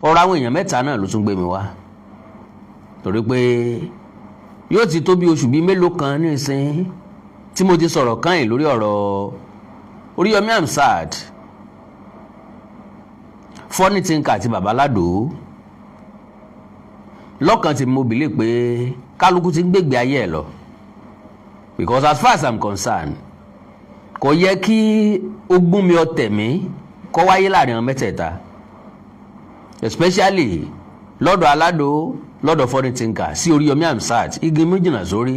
Ọ̀rọ̀ àwọn èèyàn mẹ́ta náà ló tún gbé mi wá, torí pé yóò ti tó bí oṣù bíi mélòó kan nísìn tí mo ti sọ̀rọ̀ kányìn lórí ọ̀rọ̀ Oríyọmí Hamzat, Funny Thinker àti Babaládò. Lọ́kàn tí mo believe pé kálukú ti ń gbègbè ayé ẹ̀ lọ, because as far as I'm concerned, kò yẹ kí ogún mi ọ̀tẹ̀ mi kó wáyé láàrin àwọn mẹ́tẹ̀ẹ̀ta, especially lọ́dọ̀ Aládò, lọ́dọ̀ Funny Thinker sí Oríyọmí Hamzat. Igi méjìlá sórí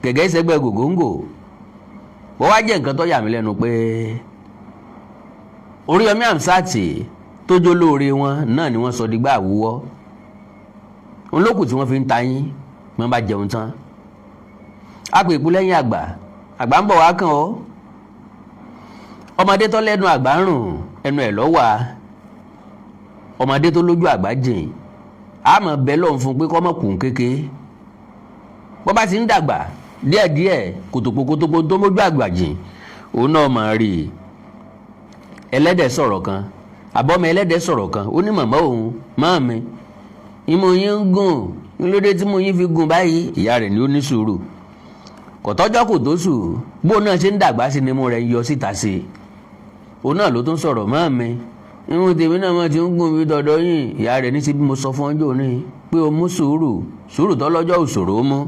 gẹ̀gẹ́ ìṣẹ́gbẹ́ gògóńgò. Wọ́n wá jẹ́ nǹkan tó yà mí lẹ́nu pé Oríyọmí Hamzat tó jó lóore wọn náà ni wọ́n sọ dígbà àwúwọ́ òun lókù tí wọ́n fi ń ta yín. Wọ́n bá jẹun tán, a pè kú lẹ́yìn àgbà, àgbà ń bọ̀ wá kàn ọ́. Ọmọdé tó lẹ́nu àgbà ń rùn, ẹnu ẹ̀ lọ́wọ́. Ọmọdé tó lójú àgbà jìn, àmọ́ bẹ́ẹ̀ lọ́n fún pé kọ́mọ kùn kéke. Bọ́ bá ti ń dàgbà díẹ̀díẹ̀, kòtòpó kòtòpó tó mójú àgbà jìn, òun náà máa rí i. Ẹlẹ́dẹ̀ sọ̀rọ̀ kan, àbọ̀mọ ẹlẹ́dẹ̀ sọ̀rọ̀ kan, ó ní màmá òun, máàmi, imú yín ń gùn, nílódé tí mo yín fi gùn báyìí? Ìyá rẹ̀ ni ó ní sùúrù, kò tọ́jọ́ kò tó sù, bó náà ṣe ń dàgbà sí ni imú rẹ̀ ń yọ síta sí i. Òun náà ló tún sọ̀rọ̀, máàmi, imú tèmi náà mọ̀ ti ń gùn bí dọ̀dọ̀ yìí. Ìyá rẹ̀ ní sí bí mo sọ fún ọjọ́ òní pé o mú sùúrù, sùúrù tó lọ́jọ́ òṣòro mú.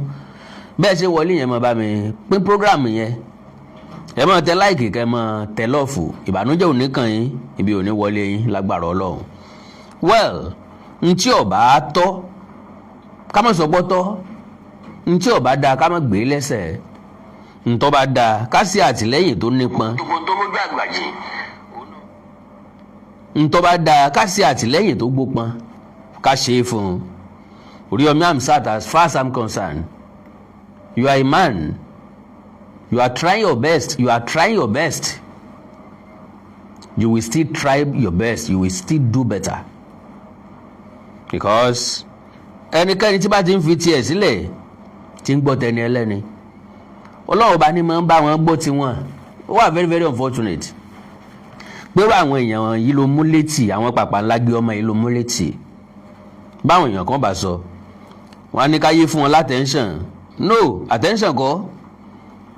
Bẹ́ẹ̀ ṣe wọlé yẹn, mọ̀ bá mi pín program yẹn, ẹ máa tẹ like, kẹ́ máa tẹ love. Ìbànújẹ́ ò ní kàn yín, ibi ò ní wọlé yín lágbára Ọlọ́run. Well, ntí ọba tọ́ ká má sọ pọ́ tọ́, ntí ọba dáa ká má gbé lẹ́sẹ̀, ntọ́ bá dáa ká sí àtìlẹ́yìn tó nípọn, ntọ́ bá dáa ká sí àtìlẹ́yìn tó gbópọn, ká ṣe é fún un. Oríyọmí Hamzat, as far as I'm concerned, you are a man, you are trying your best, you are trying your best, you will still try your best, you will still do better, because ẹnikẹ́ni tí bá ti ń fi tiẹ̀ sílẹ̀, tí ń gbọ́ tẹni ẹlẹ́ni, Ọlọ́run bá ní máa ń bá wọn gbọ́ tiwọn. Ó wà very very unfortunate pẹ̀lú àwọn èèyàn yìí ló mú létí, àwọn pàpà ńlá gbé ọmọ yìí ló mú létí. Báwọn èèyàn kan bá sọ, wọn á ní káyé fún wọn l'attention. No, attention kọ́,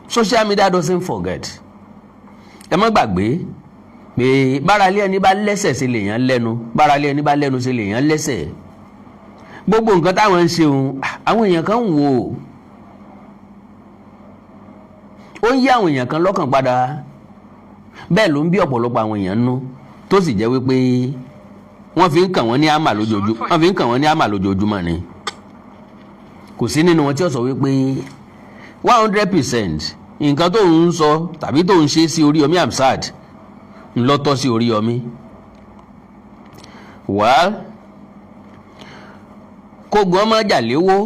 social media doesn't forget. Ẹ má gbàgbé pé báralé ẹni bá lẹ́sẹ̀ sí lèèyàn lẹ́nu, báralé ẹni bá lẹ́nu sí lèèyàn lẹ́sẹ̀. Gbogbo nǹkan táwọn ń ṣe òun, àwọn èèyàn kan ń wò ó, ń yí àwọn èèyàn kan lọ́kàn padà. Bẹ́ẹ̀ ló ń bí ọ̀pọ̀lọpọ̀ àwọn èèyàn nú, tó sì jẹ́ wípé wọ́n fi ń kàn wọ́n ní àmà lójoojúmọ́, wọ́n fi ń kàn wọ́n ní àmà lójoojúmọ́ ni. Kò sí nínú wọn tí ó sọ wípé 100% nǹkan tó ń sọ tàbí tó ń ṣe sí Oríyọmí Hamzat ńlọ́tọ́ sí Oríyọmí. Well, kógun ọmọ jàléwó,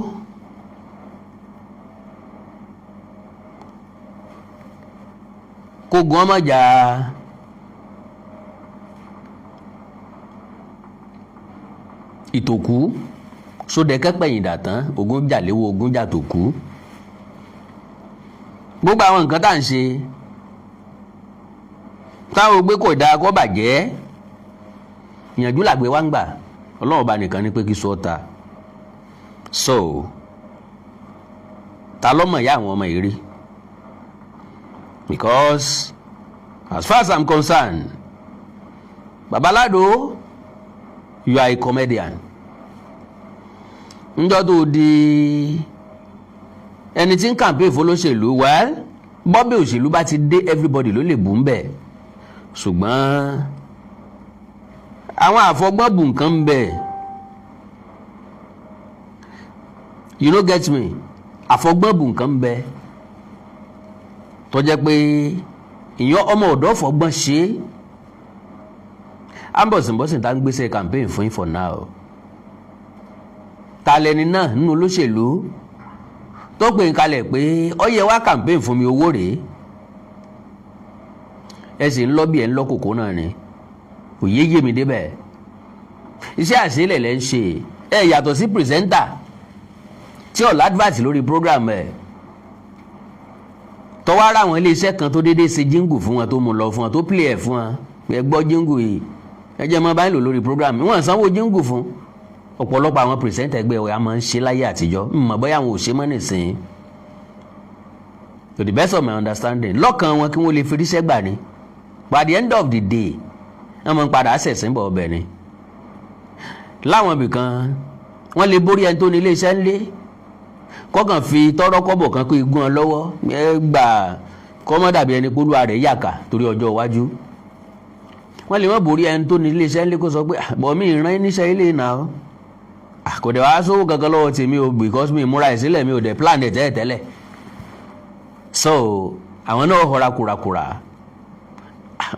kógun ọmọ jà ìtòkú, sódẹ̀kẹ́ pẹ̀yìn dàtán, ogun jàléwó, ogun jà tòkú. Gbogbo àwọn nǹkan tá à ń ṣe táwọn gbé kò dáa kó bàjẹ́, ìyànjú làgbé wá ń gbà. Ọlọ́run bá nìkan ní pé kí sọ ta so ta lọ́mọ ìyá àwọn ọmọ yìí rí, because as far as I'm concerned, Babalado, you are a comedian. Njọ́ tó di ẹni tí ń campaign fọlọ́ṣèlú, well, bọ́bí òṣèlú bá ti dé, everybody ló lè bù ń bẹ̀, ṣùgbọ́n àwọn àfọgbọ́n bù nǹkan ń bẹ̀. You no get me? Àfọgbọ́n bù nǹkan ń bẹ tó jẹ́ pé ìyẹn ọmọ ọ̀dọ́ fọgbọ́n ṣe é. Ambọ̀sìnbọ̀sìn tá ń gbéṣẹ́ campaign fún yín for now. Ta lẹni náà nínú olóṣèlú tó pè ń kalẹ̀ pé ó yẹ wá campaign fún mi, owó rèé? Ẹ sì ń lọ bí ẹ ń lọ kòkó náà ni, kò yé yé mi débẹ̀. Iṣẹ́ àṣelẹ̀ lẹ́ ń ṣe. Ẹ yàtọ̀ sí presenter tí ò l'advert lórí program ẹ̀, tọ́wọ́ ara àwọn iléeṣẹ́ kan tó déédéé ṣe jingle fún wọn, tó mú lọ fún wọn, tó play ẹ̀ fún wọn, ẹ gbọ́ jingle yìí. Ẹ jẹ́ mọ́ báyìí lò lórí program. Wọ́n sanwó jingle fún ọ̀pọ̀lọpọ̀ àwọn presenter ẹgbẹ́ wa máa ń ṣe láyé àtijọ́. Mọ̀ bóyá àwọn ò ṣe mọ́ nísìnyí. To the best of my understanding, lọ́kàn wọn, kí wọ́n lè fi ríṣẹ́ gbà ni. But at the end of the day, wọ́n máa ń padà ṣẹ̀sìn bọ̀ ọbẹ̀ ni. Láwọn ibìkan, wọ́n lè borí ẹni tó ní iléeṣẹ́ ńlé, kọ́kàn fi tọ́rọ́ kọ́bọ̀ kan kó igun ọ lọ́wọ́, ẹ gbà, kọ́mọ́ dàbí ẹni polúwa rẹ̀ yàkà torí ọjọ́ iwájú. Wọ́n lè má borí ẹni tó ní iléeṣẹ́ ńlé, kó sọ pé bọ̀ mí ìran níṣẹ́ ilé náà, kò dẹ̀ wá sówó kankan lọ́wọ́ tèmi o, because mi múra ẹ̀ sílẹ̀, mi ò dẹ̀ plan ẹ̀ tẹ́lẹ̀ tẹ́lẹ̀. So àwọn náà họra kùràkùrà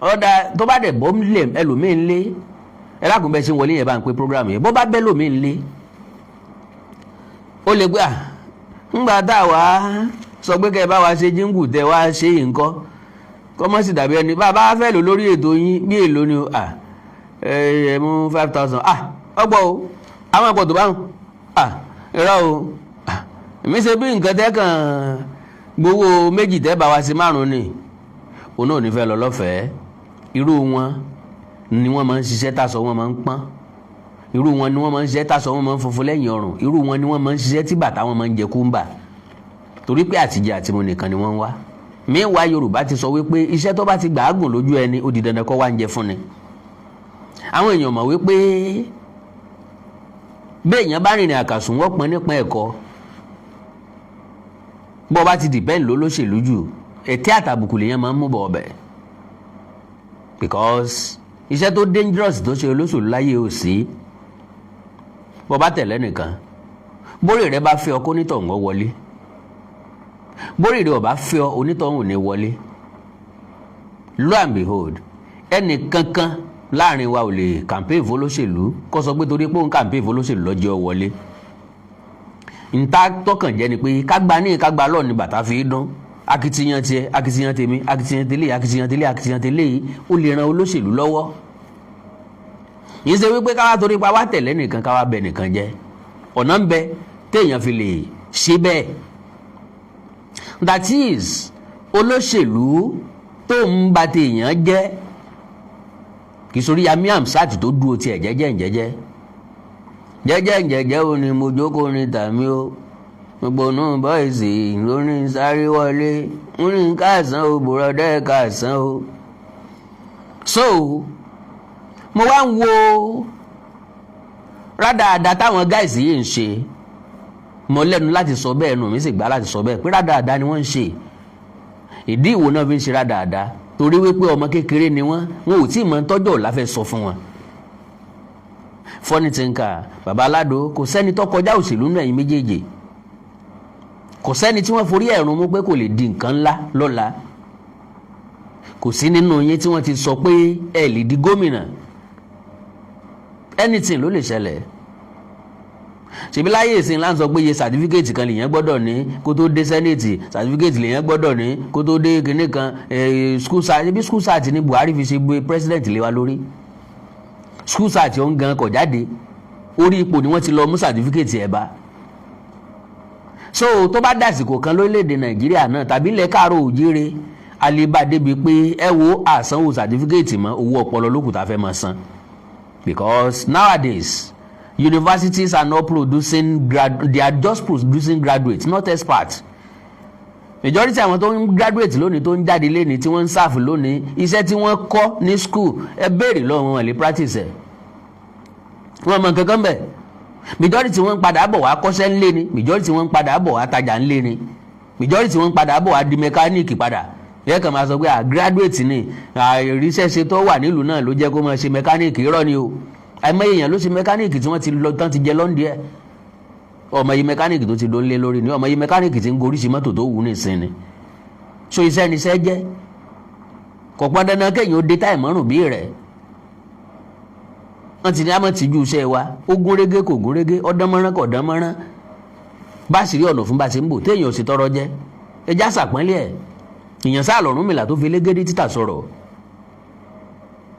ọ̀dà tó bá dẹ̀ bọ́ lé ẹlòmíín lé. Ẹ lákùn bẹ́ẹ̀ ṣe ń wọlé yẹn, bá ń pé program yẹn, bọ́ bá bẹ́ lòmíín lé, ó lè gbé à ńgbà tá a wá sọ pé kẹ́ ẹ bá wa ṣe jingle, tẹ wá ṣe yìí ńkọ́, kọ́mọ́sì dàbí ẹni bá a bá fẹ́ lò lórí ètò yín, bí èlò ni o? À ẹ ẹ mú 5,000. À ọgbọ́ o, àwọn ẹ̀pọ̀ tó bá ń à irọ́ o. Èmi ṣe bí nǹkan tẹ́ kàn gbowó méjì, tẹ́ bá wa ṣe márùn ni. Òun náà ò ní fẹ́ lọ lọ́fẹ̀ẹ́. Irú wọn ni wọ́n máa ń ṣiṣẹ́ tàṣọ wọn máa ń pọ́n. Irú wọn ni wọ́n máa ń ṣiṣẹ́ tàṣọ wọn máa ń funfun lẹ́yìn ọrùn. Irú wọn ni wọ́n máa ń ṣiṣẹ́ tí bàtà wọn máa ń jẹ kúńbà, torí pé àtijẹ àtimu nìkan ni wọ́n ń wá. Meanwhile, Yorùbá ti sọ wípé iṣẹ́ tó bá ti gbàágùn lójú ẹni, ó di dandan kó wá ń jẹ fún ni. Àwọn èèyàn mọ̀ wípé béèyàn bá rìnrìn àkàsùn, wọ́n pọn nípa ẹ̀kọ́. Bọ́ bá ti depend lólóṣèlú jù, ẹ̀tẹ́ àtàbùkù lèèyàn máa ń mú bọ̀ ọbẹ̀, because iṣẹ́ tó dangerous tó ṣe olóṣèlú láyé ò sí. Bọ́ bá tẹ̀lé nìkan, bórí rẹ bá fẹ́ ọ, kó nítọ̀hún ó wọlé. Bórí rẹ ò bá fẹ́ ọ, onítọ̀hún ò ní wọlé. Lo and behold, ẹnì kankan láàrin wa ò lè campaign fọlọ́ṣèlú kó sọ pé torí pé òun campaign fọlọ́ṣèlú lọ́jọ́ wọlé. Nta tọkàn jẹ́ ni pé kágbá ní kágbá lọ́ọ̀ ni bàtà fi dún. Akitiyan tiẹ̀, akitiyan tèmi, akitiyan tẹ́lẹ̀, akitiyan tẹ́lẹ̀, akitiyan tẹ́lẹ̀ yìí, ó lè ran olóṣèlú lọ́wọ́. Yìí ṣe wípé káwá torí pa wá tẹ̀lé nìkan, káwá bẹ nìkan jẹ́. Ọ̀nà ń bẹ téèyàn fi lè ṣe bẹ́ẹ̀. That is, olóṣèlú tó ń ba téèyàn jẹ́, kì í sórí Yami Amsat tó dúró tiẹ̀ jẹ́jẹ́ jẹ́jẹ́ jẹ́jẹ́ jẹ́jẹ́. Ò ní mo jókòó ní tàmí o, gbogbo nù bọ́ìsì lórí sáré wọlé ń ní káàsán o, bùrọ̀dẹ́ káàsán o. So mo wá ń wo rádaràda táwọn guys yìí ń ṣe. Mo lẹ́nu láti sọ bẹ́ẹ̀, nù mí sì gbà láti sọ bẹ́ẹ̀ pé rádaràda ni wọ́n ń ṣe. Ìdí ìwò náà fi ń ṣe rádaràda, torí wípé ọmọ kékeré ni wọ́n, wọn ò tí ì mọ tọ́jọ́ ọ̀la fẹ́ sọ fún wọn. Funny thinker, bàbá aládò, kò sẹ́ni tó kọjá òṣèlú náà. Ẹ̀yin méjèèjì, kò sẹ́ni tí wọ́n forí ẹ̀rùn mú pé kò lè di nǹkan ńlá lọ́la. Kò sí nínú yín tí wọ́n ti sọ pé ẹ lè di gómìnà. Anything ló lè ṣẹlẹ̀. Ṣèbí láyé ìsìn láǹ sọ pé iye certificate kan lèyàn gbọ́dọ̀ ní kó tó dé senate, certificate lèyàn gbọ́dọ̀ ní kó tó dé kinní kan, school cert. Ṣebí school cert ní Buhari fi ṣe gbé president lé wa lórí. School cert ọ̀hún gan kò jáde, orí ipò ni wọ́n ti lọ mú certificate ẹ̀ bá. So tó bá dàsìkò kan lórílẹ̀‐èdè Nàìjíríà náà tàbí ilẹ̀ káàró òjíire, aleba débi pé ẹ wo àsanwó certificate mọ́, owó ọpọlọ lókùn tá a fẹ́ máa san, because nowadays universities are not producing grad, they are just producing graduates, not experts. Majority àwọn tó ń graduate lónìí, tó ń jáde lónìí, tí wọ́n ń serve lónìí, iṣẹ́ tí wọ́n kọ́ ní school, ẹ béèrè lọ́wọ́ wọn, lè practice ẹ̀, wọ́n mọ nǹkan kan bẹ́ẹ̀. Majority wọn ń padà bọ̀ wá kọ́ṣẹ́ ńlé ni. Majority wọn ń padà bọ̀ wá tajà ńlé ni. Majority wọn ń padà bọ̀ wá di mẹkáníìkì padà. Yẹ kàn máa sọ pé à graduate ni, àìríṣẹ́ṣe tó wà nílùú náà ló jẹ́ kó máa ṣe mẹkáníìkì. Irọ́ ni o. Àìmọye èèyàn ló ṣe mẹkáníìkì tí wọ́n ti lọ tán, ti jẹ lọ́ndì ẹ̀. Ọmọ yìí, mẹkáníìkì tó ti dó ń lé lórí ni. Ọmọ yìí, mẹkáníìkì tí ń goríṣi mọ́tò tó wù ní ìsinmi. So iṣẹ́ ni iṣẹ́ jẹ́. Kò pọn dandan kéèyàn ó dé táì mọ́rùn bí rẹ̀. Wọ́n ti ní àmọ́ tìjú iṣẹ́ wa, ó gún régé, kò gún régé, ó dán mọ́rán, kò dán mọ́rán, bá sì rí ọ̀nà fún bá ṣe ń bò téèyàn ò sì tọrọ jẹ. Ẹjá sàpọ́nlé ẹ̀. Ìyàn sáà lọ́rùn mìlà tó fi légédé títà sọ̀rọ̀.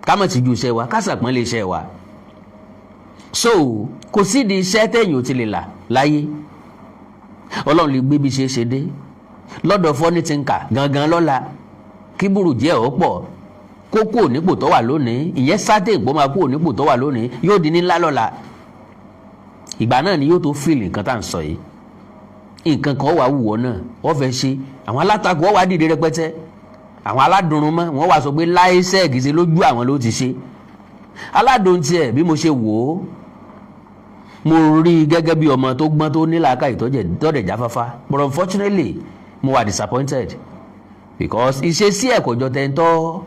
Ká má tìjú iṣẹ́ wa, ká sàpọ́nlé iṣẹ́ wa. So kò sídìí iṣẹ́ téèyàn ò ti lè là láyé. Ọlọ́run lè gbé bí ṣe é ṣe dé lọ́dọ̀ Funny Thinker gangan lọ́la, kí burújí ẹ̀ ó pọ̀. Kó kúrò nípò tó wà lónìí, ìyẹn sátẹ̀ ìpò máa kúrò nípò tó wà lónìí, yóò di ní ńlá lọ́la. Ìgbà náà ni yóò tó feel nǹkan tá à ń sọ yìí. Nǹkan kan wà wù ọ́ náà, wọ́n fẹ́ ṣe, àwọn alátakò wọ́n wá dìde rẹpẹtẹ, àwọn aládùnrún mọ́ wọ́n wá sọ pé láìsẹ̀ kìí ṣe lójú àwọn ló ti ṣe aládùn tiẹ̀. Bí mo ṣe wò ó, mo rí i gẹ́gẹ́ bí ọmọ tó gbọ́n, tó nílàákàyè, tọ́dẹ̀ jáfáfá, but unfortunately mo wà disappointed because ìṣesí ẹ̀ kò jọ tẹ́ntọ́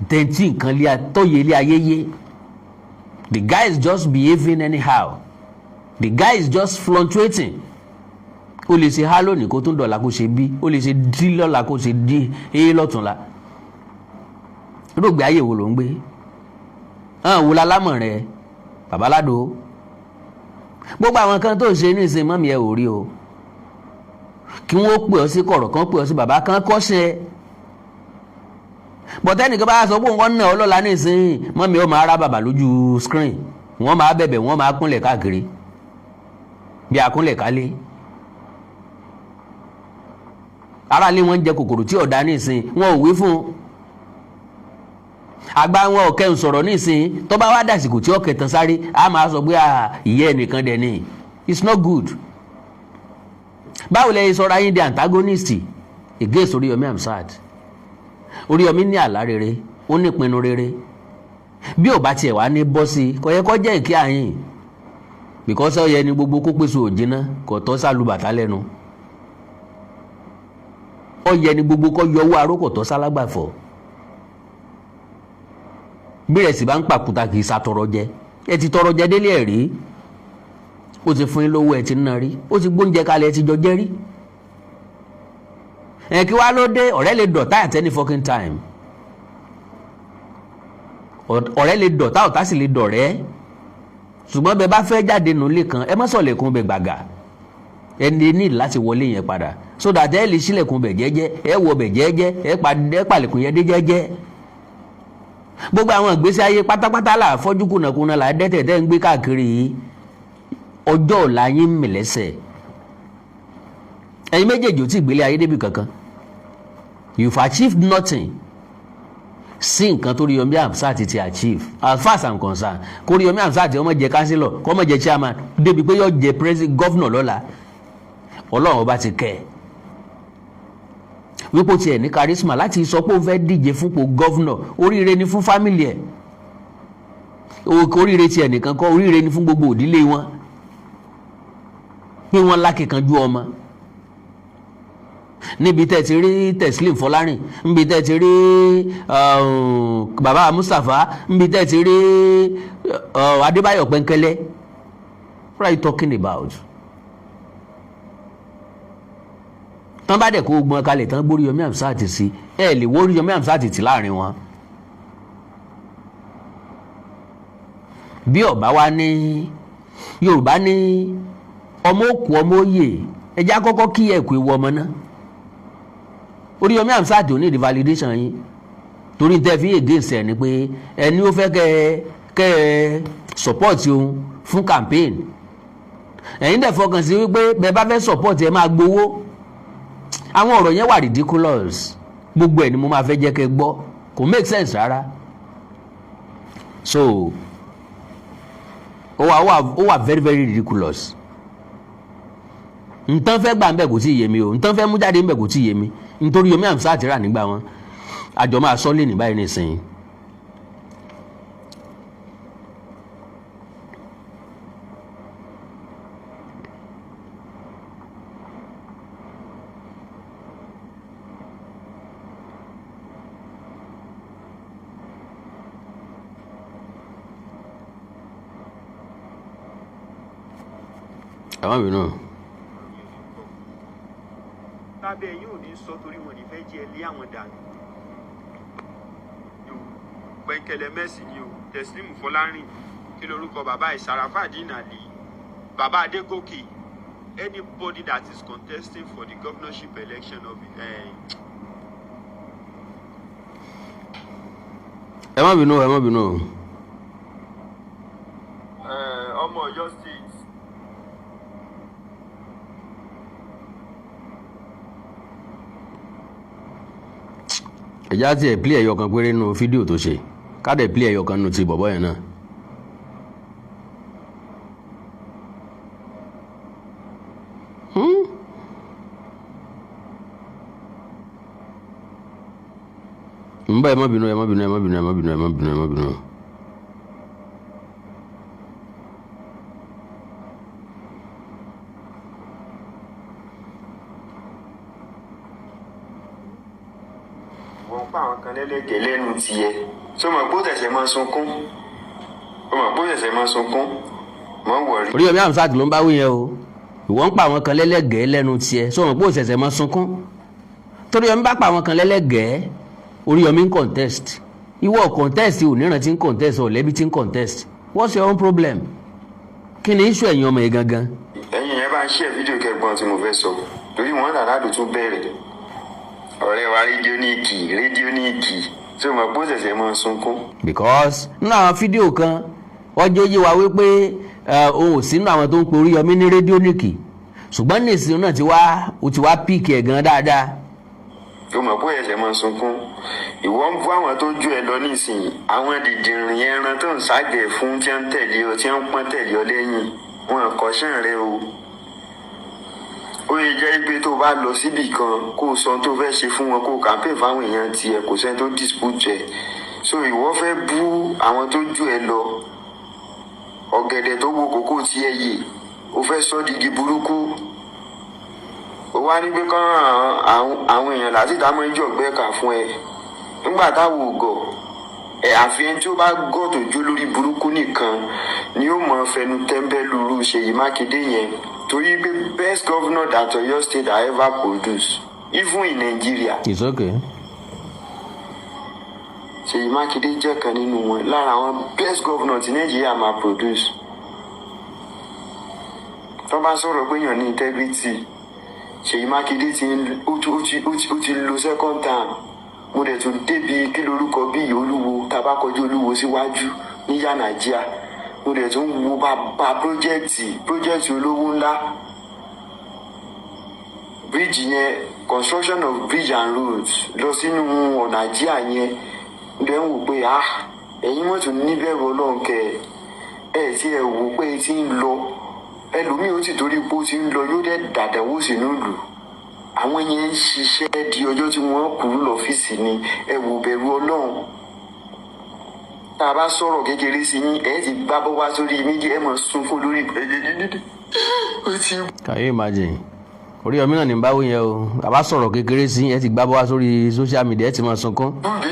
tẹ́ntì nǹkan tọ́yẹ ilé ayé yé. The guy is just behaving anyhow. The guy is just fluctuating. Ó lè ṣe há lónìí, kó tún dọ̀la kó ṣe bí, ó lè ṣe dí lọ́la, kó ṣe dí é lọ́túnla. Rògbé ayé wo ló ń gbé hàn wò lálámọ̀ rẹ, babaládò? Gbogbo àwọn kan tó ń ṣe ní ìsìn mọ́mí ẹ ò rí o. Kí wọ́n pè ọ́ sí kọ̀rọ̀ kan, pè ọ́ sí bàbá kan kọ́ṣẹ́ ẹ bọ̀tẹ́nìkan bá sọ pé wọ́n ná ọ lọ́la ní ìsìn, mọ́mí ó máa rá bàbà lójú screen, wọ́n máa bẹ̀bẹ̀, wọ́n máa kúnlẹ̀ káàkiri bí akúnlẹ̀ kálé. Aráalé wọn ń jẹ kòkòrò tí ọ̀dà ní ìsìn, wọn ò wí fún un. Àgbà wọn ò kẹun sọ̀rọ̀ ní ìsìn. Tó bá wá dàsìkò tí ọ̀kẹ́ tán sáré, a máa sọ pé ìyá ẹnìkan dẹ̀ ni. It's not good. Báwo lẹ sọ̀rọ̀ ayé di antagonist against Oríyọmí Hamzat? Oríyọmí ní àlá rere, ó ní ìpinnu rere. Bí ò bá tiẹ̀ wá ní bọ́ sí i, kò yẹ kó jẹ́ ìkí àyìn, because ó yẹ ni gbogbo kó pèsè òjìnà kò tọ́ sálùbàtà lẹ́nu. Ó yẹ ni gbogbo kó yọ owó aró, kò tọ́ sálágbàfọ̀. Bí rẹ̀ sì bá ń pàkúta, kì í sàtọrọ jẹ. Ẹ ti tọrọ jẹ délé ẹ̀ rí. Ó ti fún yín lówó, ẹ ti ná rí. Ó ti gbóúnjẹ kalẹ̀, ẹ ti jọ jẹ́ rí. Ẹ kí wá ló dé? Ọ̀rẹ́ lè dọ̀tá at any fucking time. Ọ̀rẹ́ lè dọ̀tá, ọ̀tá sì lè dọ̀rẹ́. Ṣùgbọ́n bẹ́ẹ̀ bá fẹ́ jáde nulẹ̀ kan, ẹ má sọ̀lẹ̀kùn bẹ̀ gbàgà. Ẹ ní láti wọlé yẹn padà so that ẹ lè ṣílẹ̀kùn bẹ̀ jẹ́jẹ́, ẹ wọ bẹ̀ jẹ́jẹ́, ẹ pàlẹ̀kùn yẹn dé jẹ́jẹ́. Gbogbo àwọn ìgbésí ayé pátápátá là fọ́jú kùnàkùnà là dẹ́tẹ̀ tẹ́ ń gbé káàkiri yìí. Ọjọ́ ọ̀la yín mì lẹ́sẹ̀. Ẹ̀yin méjèèjì ò tí ì gbélé ayé débi kankan. You've achieved nothing sí nǹkan tó Oríyọmí Hamzat ti achieve. As far as I'm concerned, kó Oríyọmí Hamzat ọmọ jẹ councillor, kó ọmọ jẹ chairman, débi pé yóò jẹ president, governor lọ́la, Ọlọ́run ọba ti kẹ́ ẹ̀ wípé ó tiẹ̀ ní charisma láti sọ pé òun fẹ́ díje fúnpò governor. Oríire ni fún family ẹ̀. Oríire tiẹ̀ nìkan kọ́, oríire ni fún gbogbo òdílé wọn pé wọ́n lákìkanjú ọmọ. Níbi tẹ́ ti rí Teslim Fọlárìn, níbi tẹ́ ti rí bàbá Mustapha, níbi tẹ́ ti rí Adébáyọ̀ Pẹ́ńkẹ́lẹ́, what are you talking about? Tán bá dẹ̀ kó gbọ́n kalẹ̀ tán, gbórí Yomi Hamzat sí, ẹ lè wó Yomi Hamzat tì láàrin wọn. Bí ọba wa ní Yorùbá ní ọmọ òkú ọmọ òye, ẹjẹ́ àkọ́kọ́ kí ẹ̀kú ewu ọmọ náà. Oríyọmí Hamzat ò ní ìdí validation yín, torí tẹ́ fi against ẹ̀ ni pé ẹni ó fẹ́ kẹ́ ẹ support òun fún campaign. Ẹ̀yin dẹ̀ fọkàn sí wípé bẹ́ẹ̀ bá fẹ́ support, ẹ máa gbowó. Àwọn ọ̀rọ̀ yẹn wà ridiculous. Gbogbo ẹ̀ ni mo máa fẹ́ jẹ́ kẹ́ gbọ́. Kò make sense rárá. So ó wà very very ridiculous. Nǹkan fẹ́ gbà ń bẹ̀ kò tí ì yé mi o. Nǹkan fẹ́ mú jáde ń bẹ̀ kò tí ì yé mi, nítorí Yomi Hamzat rà nígbà wọn àjọ máa sọ lé ní báyìí nísìnyí. Ẹ má bínú. Tábẹ́ yín ò ní sọ torí wọn ní fẹ́ jẹ́ ẹ lé àwọn dànù. Pẹ̀kẹ̀lẹ̀ Mercy ni o, Teslim Fọlárìn, kí lorúkọ bàbá ẹ̀, Sharafadeen Ali, bàbá Adégòkè, anybody that is contesting for the governorship election of Ẹ má bínú, ẹ má bínú. Ọmọ Ọ̀yọ́ State. Ẹ̀já tiẹ̀ play ẹ̀yọ kan péré nínú fídíò tó ṣe, ká dẹ̀ play ẹ̀yọ kan nínú ti bọ̀bọ̀ yẹn náà. Ń bá, ẹ má bínú, ẹ má bínú, ẹ má bínú, ẹ má bínú, ẹ má bínú, ẹ má bínú. Wọ́n pa àwọn kan lẹ́lẹ́gẹ̀ẹ́ lẹ́nu tiẹ̀ tó mọ̀ pé ó tẹ̀sẹ̀ máa sunkún, ó mọ̀ pé ó tẹ̀sẹ̀ máa sunkún, mọ̀ wọ̀rí. Oríyọmí Hamzat ló ń bá wí yẹn o. Ìwọ ń pa àwọn kan lẹ́lẹ́gẹ̀ẹ́ lẹ́nu tiẹ̀, sọ wọn pé òṣẹ̀ṣẹ̀ máa sunkún torí Oríyọmí bá pa àwọn kan lẹ́lẹ́gẹ̀ẹ́. Oríyọmí ń contest, ìwọ contest, òníran tí ń contest, ọ̀lẹ́bí tí ń contest. What's your own problem? Kí ni issue ẹ̀yin ọmọ yẹn gangan? Ẹ̀yin yẹn, bá ń ṣe fídíò kẹgbọn tí mo fẹ́ sọ, torí wọ́n làládùn tún bẹ̀rẹ̀. Ọ̀rẹ́ wa, rédíóníìkì, rédíóníìkì tí o mọ̀ pé ó ṣẹ̀ṣẹ̀ máa sunkún. Because nínú àwọn fídíò kan, wọ́n jẹ́ yé wa wípé òun ò sínú àwọn tó ń pe Oríyọmí ní rédíóníìkì, ṣùgbọ́n nísìnyí náà ti wá, ó ti wá pick ẹ̀ gan dáadáa. O mọ̀ pé ó ṣẹ̀ṣẹ̀ máa sunkún. Ìwọ ń bú àwọn tó ju ẹ lọ nísìnyí, àwọn dìdìrìn ẹran tó ń ságẹ̀ fún, tí ń tẹ̀lé ọ, tí ń pọ́n tẹ̀lé ọ lẹ́yìn wọn kọ́ṣẹ́ rẹ o. Ó yẹ jẹ́ pé tó bá lọ síbì kan, kó o sọ ohun tó fẹ́ ṣe fún wọn, kó o campaign fáwọn èèyàn tiẹ̀, kò sẹ́ni tó dispute ẹ̀. So ìwọ fẹ́ bú àwọn tó ju ẹ lọ, ọ̀gẹ̀dẹ̀ tó wo kókó tiẹ̀ yìí, o fẹ́ sọ digi burúkú. Ó wá ní pé kán àwọn èèyàn láti tá máa ń jọ̀gbẹ́ kà fún ẹ nígbà táwọn ò gọ̀ ẹ. Àfi ẹni tí ó bá gọ̀ tó jó lórí burúkú nìkan ni ó mọ fẹnu tẹ́ńbẹ́lú irú Ṣèyí Mákindé yẹn, torí pé best governor that Oyo State has ever produced, even in Nigeria. It's okay. Ṣèyí Mákindé jẹ́ kan nínú wọn, lára àwọn best governor tí Nàìjíríà máa produce. Tó bá sọ̀rọ̀ pé èèyàn ní integrity, Ṣèyí Mákindé ti ó ti ó ti ó ti ó ti lo second term. Mo dẹ̀ tún débi kí lorúkọ bí Olúwo, tá a bá kọjú Olúwo síwájú ní Yànàjíà, mo dẹ̀ tún wo bàbá project olówó ńlá, bridge yẹn, construction of bridge and roads lọ sínú ọ̀nà àjíà yẹn. Mo dẹ̀ ń wò pé, ah, ẹ̀yin mọ̀tò níbẹ̀rù Ọlọ́run kẹ ẹ̀ tí ẹ wò pé ẹ ti ń lọ. Ẹlòmíì ó sì torí pé ó ti ń lọ, yóò dẹ̀ dàdánwò sínú ìlú. Àwọn yẹn ń ṣiṣẹ́ di ọjọ́ tí wọ́n kúrú lọ́fíìsì ni. Ẹ wò bẹ̀rù Ọlọ́run. Tá a bá sọ̀rọ̀ kékeré sí yín, ẹ ti gbá bọ́ wá sórí media, ẹ mọ̀ sunkún lórí ó ti. Can you imagine? Oríyọmí náà ní báwo yẹn o. Àbá sọ̀rọ̀ kékeré sí, ẹ ti gbá bọ́ wá sórí social media, ẹ ti máa sunkún. Bí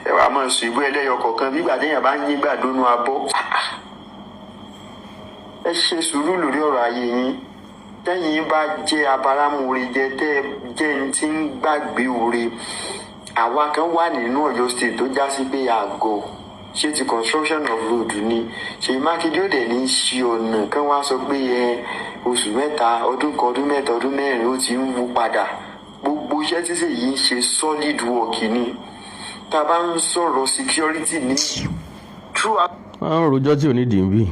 ẹ wàá máa sùn ìbú ẹlẹ́yọ kọ̀ọ̀kan nígbà téèyàn bá ń yín gbàdónú abọ́. Ẹ ṣe sùúrù lórí ọ̀rọ̀ ayé yín. Tẹ́yìn bá jẹ́ abáramóore jẹ́, tẹ́ ẹ jẹ́ ẹni tí ń gbàgbé oore. Àwa kan wà nínú Ọ̀yọ́ State tó já sí pé àgọ́ ṣé ti construction of road ni. Ṣèyí Mákindé ò dẹ̀ ní í ṣe ọ̀nà kan wá sọ pé ẹ oṣù 3, ọdún kan, ọdún 3, ọdún 4, ó ti ń wú padà. Gbogbo iṣẹ́ tí Ṣèyí ń ṣe, solid work ni. Tá a bá ń sọ̀rọ̀ security ní throughout. Wọ́n ń rojọ́ tí ò ní dì ń bì.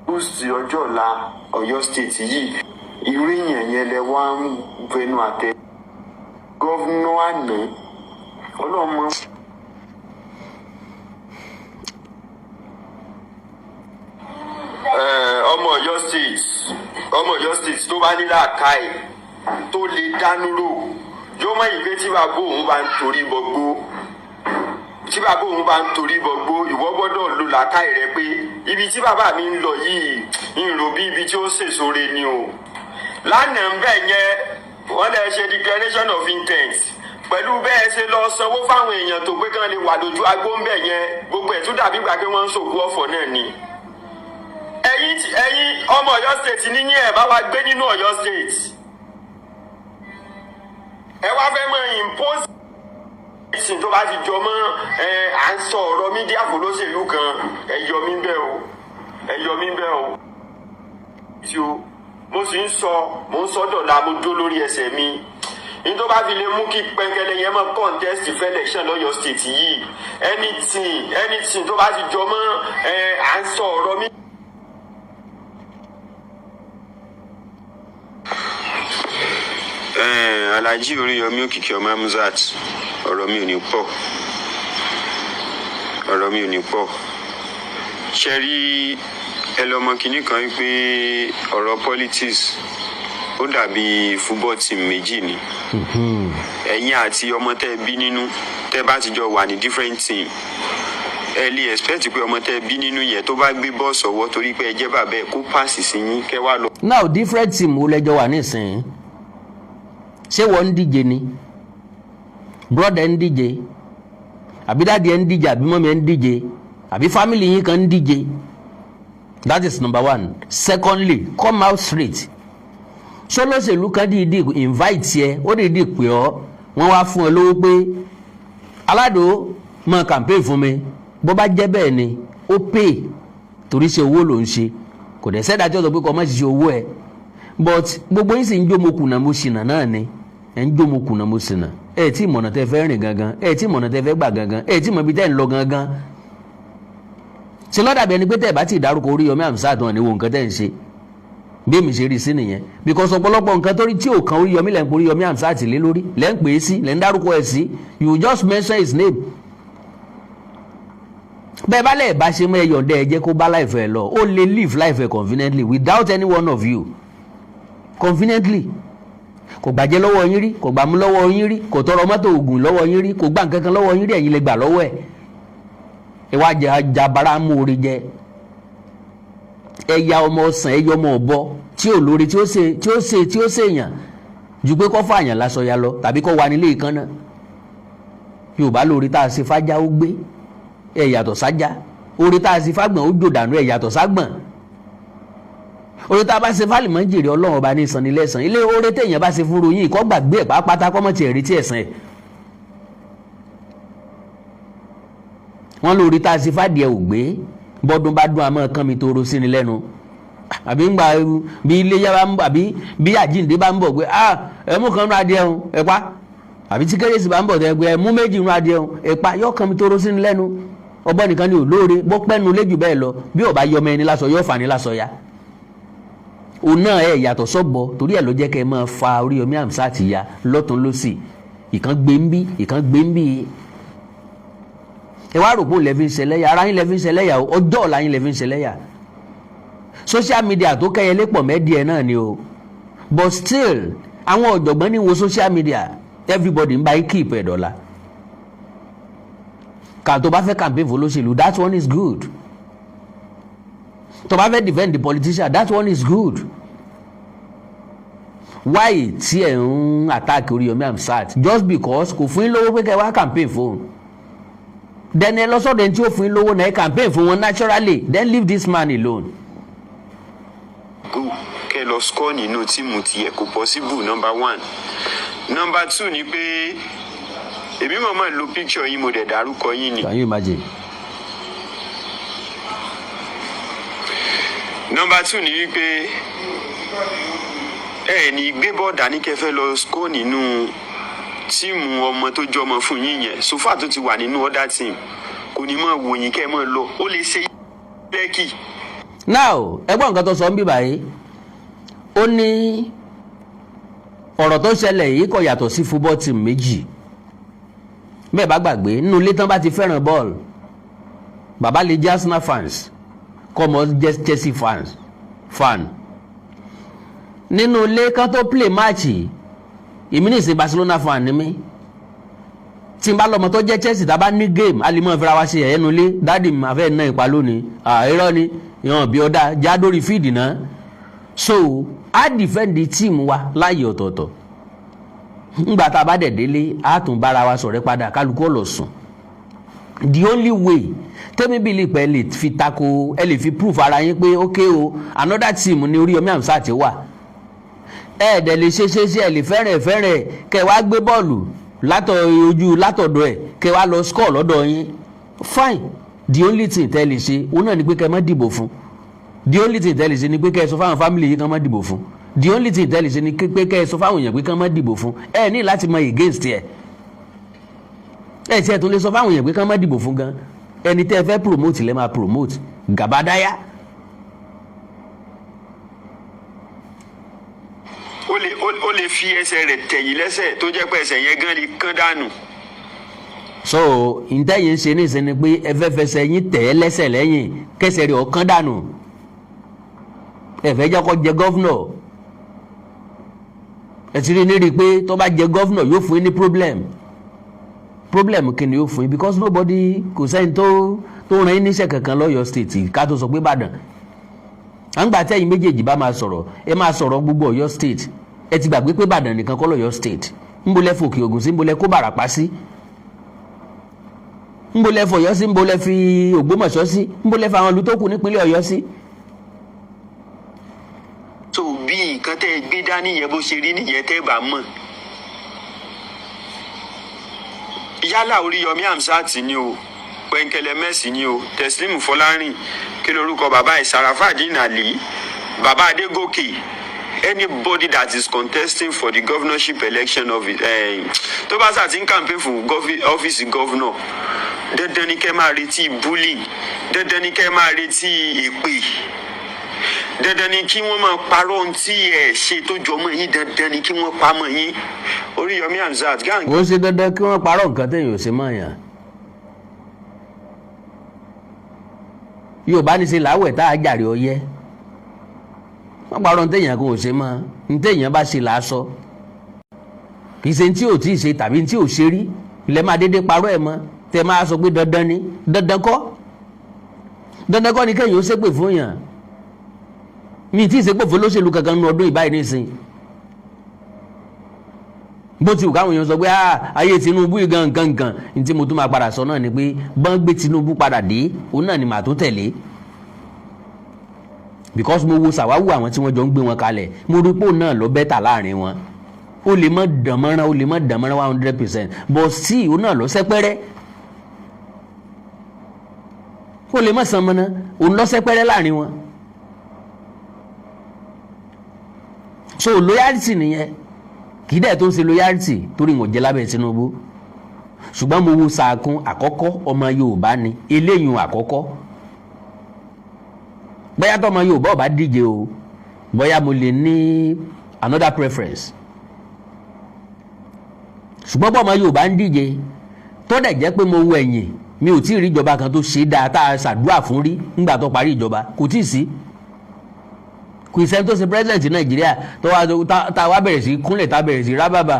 Boost ọjọ́ ọ̀la Ọ̀yọ́ State yìí, irú èèyàn yẹn lẹ wá ń bẹnu àtẹ governor àná ọlọ́mọ. Ọmọ Ọ̀yọ́ State, ọmọ Ọ̀yọ́ State tó bá ní làákàyè tó lè dánú rò, yóò mọ̀ yìí pé tí bàbá òun bá ń torí bọgbó, tí bàbá òun bá ń torí bọgbó, ìwọ gbọ́dọ̀ lo làákàyè rẹ pé ibi tí bàbá mi ń lọ yìí, ń rò bí ibi tí ó sèso re ni o. Lánàá ń bẹ̀ yẹn, wọ́n lè ṣe declaration of intent pẹ̀lú bẹ́ẹ̀ ṣe lọ sanwó fáwọn èèyàn tó pé kán lè wà lójú agbó ń bẹ̀ yẹn. Gbogbo ẹ̀ tún dàbí ìgbà pé wọ́n ń sòkú ọ̀fọ̀ náà ni. Ẹ̀yin ọmọ Ọ̀yọ́ State níyìn, ẹ̀ bá wa gbé nínú Ọ̀yọ́ State, ẹ wá fẹ́ mọ impose ìsìn tó bá ti jọ mọ́ ẹ. À ń sọ ọ̀rọ̀ media kò lóṣèlú kan, ẹ yọ mí bẹ́ẹ̀ o, ẹ yọ mí bẹ́ẹ̀ o. Tí o mo sì ń sọ, mo ń sọ dọ̀la, mo dó lórí ẹsẹ̀ mi ní tó bá fi lè mú kí pẹ́ńkẹ́lẹ́ yẹn mọ́ contest election lọ́yọ̀ State yìí, anything, anything tó bá ti jọ mọ́ ẹ, à ń sọ ọ̀rọ̀ mi. Alhaji Oríyọmí Òkìkí ọmọ Hamzat, ọ̀rọ̀ mi ò ní pọ̀, ọ̀rọ̀ mi ò ní pọ̀. Ṣe rí, ẹ lọ́mọ kínní kan wípé ọ̀rọ̀ politics, ó dàbí football team méjì ni. Ẹ̀yin àti ọmọ tẹ́ ẹ bí nínú, tẹ́ bá ti jọ wà ní different team, ẹ lè expect pé ọmọ tẹ́ ẹ bí nínú yẹn, tó bá gbé bọ́ọ̀sì sọ́wọ́, torí pé ẹ jẹ́ bàbá ẹ, kó pass sí yín kẹ́ wá lọ. Now, different team wo lẹjọ wà nísìnyí? Ṣé wọ́n ń díje ni, brother ń díje, àbí daddy ẹ̀ ń díje, àbí mummy ẹ̀ ń díje, àbí family yín kan ń díje? That is number one. Secondly, come out straight. Sọlọ́sẹ̀lú kan dìídì invite ẹ, ó dìídì pè ọ́, wọ́n wá fún ẹ lówó pé, "Aládò mọ campaign fún mi"? Bó bá jẹ́ bẹ́ẹ̀ ni, ó pè torí ṣe owó ló ń ṣe, kò dẹ̀ sẹ́dá tí ó sọ pé kọ́ mọ́ ṣiṣẹ́ owó ẹ̀. But gbogbo yín sì ń jó mo kùnà mo ṣìnà náà ni. Ẹ̀ ń jó mo kùnà mo ṣìnà. Ẹ̀ tí mọ̀nà tẹ́ fẹ́ rìn gangan, ẹ̀ tí mọ̀nà tẹ́ fẹ́ gbà gangan, ẹ̀ tí mọ̀ ibi tẹ́ ń lọ gangan. Ṣe lọ́dà bí ẹni pé tẹ́ ẹ̀ bá ti dárúkọ Oríyọmí Hamzat, wọn ni wo nǹkan tẹ́ ń ṣe. Bí èmi ṣe rí sí nìyẹn, because ọ̀pọ̀lọpọ̀ nǹkan torí tí ò kan Oríyọmí lẹ́ ń pe Oríyọmí Hamzat lé lórí, lẹ́ ń pè é sí, lẹ́ ń dárúkọ ẹ̀ sí. You just mention his name. Bẹ́ẹ̀ bá lẹ́ẹ̀ bá ṣe mọ́, ẹ yọ̀ǹda ẹ, jẹ́ kó bá life ẹ lọ. Ó lè live life ẹ conveniently without any one of you, conveniently. Kò gbàjẹ́ lọ́wọ́ yín rí, kò gbàmú lọ́wọ́ yín rí, kò tọrọ mọ́tò ògùn lọ́wọ́ yín rí, kò gbà nǹkan kan lọ́wọ́ yín rí. Ẹ̀yin lè gbà lọ́wọ́ ẹ̀. Ẹ wá jẹ jabara mú orí jẹ. Ẹ ya ọmọ ọsàn, ẹ yọ ọmọ ọ̀bọ tí ò lórí, tí ó ṣe tí ó ṣe tí ó ṣèyàn ju pé kó fààyàn lásọ ya lọ tàbí kó wà nílé ìkànnà. Yorùbá lórí tá a ṣe fájá, ó gbé. Ẹ yàtọ̀ sájá. Orí tá a ṣe fágbọ̀n, ó jò dànù. Ẹ yàtọ̀ ságbọ̀n. Orí tá a bá ṣe fálìmọ́ jèrè, Ọlọ́run ọba ní ìsanni lẹ́sàn. Ilé oore téèyàn bá ṣe fúnru yín, kó gbàgbé ẹ̀ pátá, kọ́mọ̀ tiẹ̀ rí tí ẹ̀sán ẹ̀. Wọ́n lórí tá a ṣe fàdìẹ ò gbé. Bọ́dún bá dún, àmọ́ kán mi tóró sí ni lẹ́nu, àbí ń gba bí ilé yá bá ń bọ̀, àbí bí àjíǹde bá ń bọ̀ pé, "Ah, ẹ mú kan nú adìẹ ń ẹ pa," àbí tí kérésì bá ń bọ̀ tẹ́ pé, "Ẹ mú méjì nú adìẹ ń ẹ pa," yọ kán mi tóró sí ni lẹ́nu. Ọgbọ́n nìkan ni ò lóore. Bó pẹ́nu léjù bẹ́ẹ̀ lọ, bí ò bá yọmọ ẹni lásọ, yóò fà ní lásọ ya. Òun náà ẹ yàtọ̀ sọ́bọ̀, torí ẹ̀ ló jẹ́ kẹ́ ẹ máa fa Oríyọmí Hamzat ya lọ́tún lọ́sì. Ìkan gbé ń bí, ìkan gbé ń bí. Ẹ wá rò pé òun lẹ fi ń ṣẹlẹ́yà ara yín, lẹ fi ń ṣẹlẹ́yà o. Ọjọ́ ọ̀la yín lẹ fi ń ṣẹlẹ́yà. Social media tó kẹ́yẹlé pọ̀ mẹ́díẹ̀ náà ni o, but still, àwọn ọ̀jọ̀gbọ́n ní wo social media, everybody ń bá yín keep ẹ̀ dọ́là. Kà tó bá fẹ́ campaign fún olóṣèlú, that one is good. Tó bá fẹ́ defend the politician, that one is good. Why tí ẹ̀ ń attack Oríyọmí Hamzat? Just because kò fún yín lówó pé kẹ́ wá campaign fún un? Then ẹ lọ sọ́dọ̀ ẹni tí ó fún yín lówó náà, ẹ campaign fún wọn naturally, then leave this man alone. Go kẹ́ lọ score nínú team tiẹ̀, kò possible, number one. Number two ni pé èmi mọ̀ọ́mọ̀ lo picture yín, mo dẹ̀ dárúkọ yín ni. Can you imagine? Number two ni wípé ẹ ní gbé bọ́ọ̀dà ní kẹfẹ́ lọ score nínú team ọmọ tó jọmọ fún yín yẹn. So far tó ti wà nínú other team, kò ní mọ̀ wò yín kẹ́ ẹ mọ̀ lọ, ó lè ṣe lẹ́kì. Now, ẹ gbọ́ nǹkan tó sọ ń bí báyìí. Ó ní ọ̀rọ̀ tó ṣẹlẹ̀ yìí kò yàtọ̀ sí football team méjì. Bẹ́ẹ̀ bá gbàgbé, nínú ilé tán bá ti fẹ́ràn bọ́ọ̀lù, bàbá lè jẹ́ Arsenal fans, kọ́mọ jẹ́ Chelsea fans fan. Nínú ilé kan tó play match, èmi ní ìsìn Barcelona fan ni mí. Tí n bá lọ́mọ tó jẹ́ Chelsea, tá a bá ní game, a lè mọ̀ fira wa ṣe ẹ̀yẹ́nu ilé. "Daddy mi, àfẹ́ náà ìpa lónìí." Irọ́ ni ìwọ̀n bí ọ̀dà já dórí field náà. So a defend the team wa láàyè ọ̀tọ̀ọ̀tọ̀. Ńgbà tá a bá dẹ̀ délé, a tún bára wa sọ̀rẹ́ padà, kálukú ọ̀lọ̀ sùn. The only way tẹ́mi believe pé ẹ lè fi tako, ẹ lè fi proof ara yín pé ok o, another team ni Oríyọmí Hamzat wà, ẹ dẹ̀ lè ṣe ṣe ṣe, ẹ lè fẹ́ràn fẹ́ràn, kẹ wá gbé bọ́ọ̀lù látọ̀ ojú látọ̀dọ̀ ẹ̀, kẹ wá lọ score lọ́dọ̀ yín, fine. The only thing tẹ́ lè ṣe òun náà ni pé kẹ má dìbò fún. The only thing tẹ́ lè ṣe ni pé kẹ sọ fáwọn family yìí kán má dìbò fún. The only thing tẹ́ lè ṣe ni pé kẹ sọ fáwọn èèyàn pé kán má dìbò fún. Ẹ ní láti mọ against ẹ. Ẹ tiẹ̀ tún lè sọ fáwọn èèyàn pé kán má dìbò fún gan. Ẹni tẹ́ ẹ fẹ́ promote lẹ́ máa promote gàbádáyà. Ó Ó lè fi ẹsẹ̀ rẹ̀ tẹ̀yìn lẹ́sẹ̀ tó jẹ́ pé ẹsẹ̀ yẹn gan lè kán dànù. So ntẹ́yìn ń ṣe ní ìsinmi pé ẹ fẹ́ fẹsẹ̀ yín tẹ̀ ẹ́ lẹ́sẹ̀ lẹ́yìn, kẹsẹ̀ rẹ̀ ọ̀kan dànù. Ẹ fẹ́ jẹ́ kó jẹ governor. Ẹ ti rí ní rí i pé tó bá jẹ governor, yóò fún yín ní problem. Problem kí ni yóò fún yín? Because nobody, kò sẹ́ni tó ràn yín níṣẹ́ kankan lọ́yọ̀ọ́ State, ká tó sọ pé Ìbàdàn. À ń gbà tẹ́yìn méjèèjì bá máa sọ̀rọ̀, ẹ máa sọ̀rọ̀ gbogbo Ọ̀yọ́ State. Ẹ ti gbàgbé pé Ìbàdàn nìkan kọ́ lọ́yọ̀ọ́ State. Ńbo lẹ fòkè Ògùn sí? Ńbo lẹ kó Bàràpá sí? Ńbo lẹ fọ̀yọ́ sí? Ńbo lẹ fi Ògbómọ̀ṣọ́ sí? Ńbo lẹ fi àwọn ìlú tó kù nípínlẹ̀ Ọ̀yọ́ sí? So bí nǹkan tẹ́ ẹ gbé dání yẹn bó ṣe rí nìyẹn, tẹ́ ẹ bá mọ̀, yálà Oríyọmí Hamzat ni o, Pẹ̀ǹkẹ̀lẹ̀ Mẹ́sì ni o, Teslim Fọlárìn, kí lorúkọ bàbá ẹ̀, Sarafadeen Ali, bàbá Adégòkè, anybody that is contesting for the governorship election of it, tó bá sà ti ń campaign fún ọ́fíìsì governor, dandan ni kẹ́ máa retí bullying, dandan ni kẹ́ máa retí èpè, dandan ni kí wọ́n máa parọ́ ohun tí ẹ ṣe tó jọmọ́ yín, dandan ni kí wọ́n pa mọ́ yín. Oríyọmí Hamzat gang. Kò ń ṣe dandan kí wọ́n parọ́ nǹkan téèyàn ò ṣe mọ́ yàn. Yorùbá ní ṣe làwẹ̀ tá a jàre ọyẹ́. Wọ́n parọ́ téèyàn kò ṣe mọ́. Téèyàn bá ṣe là á sọ, kì í ṣe tí ò tí ì ṣe tàbí tí ò ṣe rí ilẹ̀ máa dédé parọ́ ẹ̀ mọ́. Tẹ máa sọ pé dandan ni, dandan kọ́, dandan kọ́ ni kéèyàn ó ṣépè fún yàn. Mi tí ì ṣépè fún olóṣèlú kankan nínú ọdún ìbáyìí nísìnyí. Bó ti wù káwọn èèyàn sọ pé, "Ah, ayé Tinubu yìí gan nǹkan nǹkan," ní tí mo tún máa padà sọ náà ni pé bọ́n gbé Tinubu padà dé, òun náà ni màá tó tẹ̀lé, because mo wo sàwáwù àwọn tí wọ́n jọ ń gbé wọn kalẹ̀, mo rí pé òun náà lọ better láàrin wọn. Ó lè mọ́ dànmọ́rán, ó lè mọ́ dànmọ́rán 100%, but sí òun náà lọ sẹ́pẹ́rẹ́. Ó lè mọ́ sànmọ́ná, òun lọ sẹ́pẹ́rẹ́ láàrin wọn. So loyalty nìyẹn. Kì í dẹ̀ tó ń ṣe loyalty torí wọn jẹ́ lábẹ́ Tinubu, ṣùgbọ́n mo wo sàkún àkọ́kọ́, ọmọ Yorùbá ni eléyìí àkọ́kọ́. Bóyá tọmọ Yorùbá ò bá díje o, bóyá mo lè ní another preference, ṣùgbọ́n bọ́ ọmọ Yorùbá ń díje, tó dẹ̀ jẹ́ pé mo wo ẹ̀yìn, mi ò tí ì rí ìjọba kan tó ṣe dáa tá a ṣàdúrà fún rí nígbà tó parí ìjọba. Kò tí ì sí, kò sẹ́ni tó ṣe president Nàìjíríà tó wá tá a wá bẹ̀rẹ̀ sí kúnlẹ̀, tá a bẹ̀rẹ̀ sí rábàbà,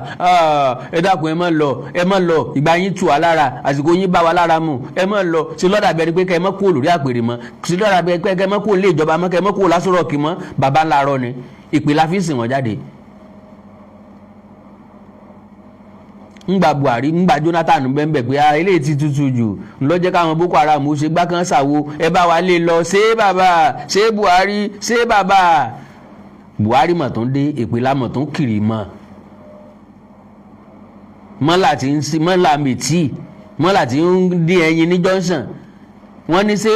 "Ẹ dákun, ẹ má lọ, ẹ má lọ, ìgbà yín tù wá lára, àsìkò yín bá wa lára mu, ẹ má lọ." Ṣe lọ́dà bẹ́ẹ̀ ni pé kẹ́ ẹ má kúrò lórí àpèrè mọ́? Ṣe lọ́dà bẹ́ẹ̀ pé kẹ́ ẹ má kúrò lé ìjọba mọ́, kẹ́ ẹ má kúrò lásòrò kì mọ́? Bàbá ńlá rọ ni ìpè la fi sìn wọ́n jáde. Ńgbà Buhari, ńgbà Jonathan bẹ́ẹ̀ pé eléyìí ti tutù jù ńlọ́jẹ́ káwọn Boko Haram ó ṣe gbá kan ṣàwo, ẹ bá wa lè lọ. Ṣé bàbá, ṣé Buhari, ṣé bàbá Buhari mọ̀ tó ń dé èpè lámọ̀ tó ń kiri mọ́ mọ́là tí ń sí mọ́là mìtì mọ́là tí ń dín ẹyin ní Johnson wọ́n ní ṣé.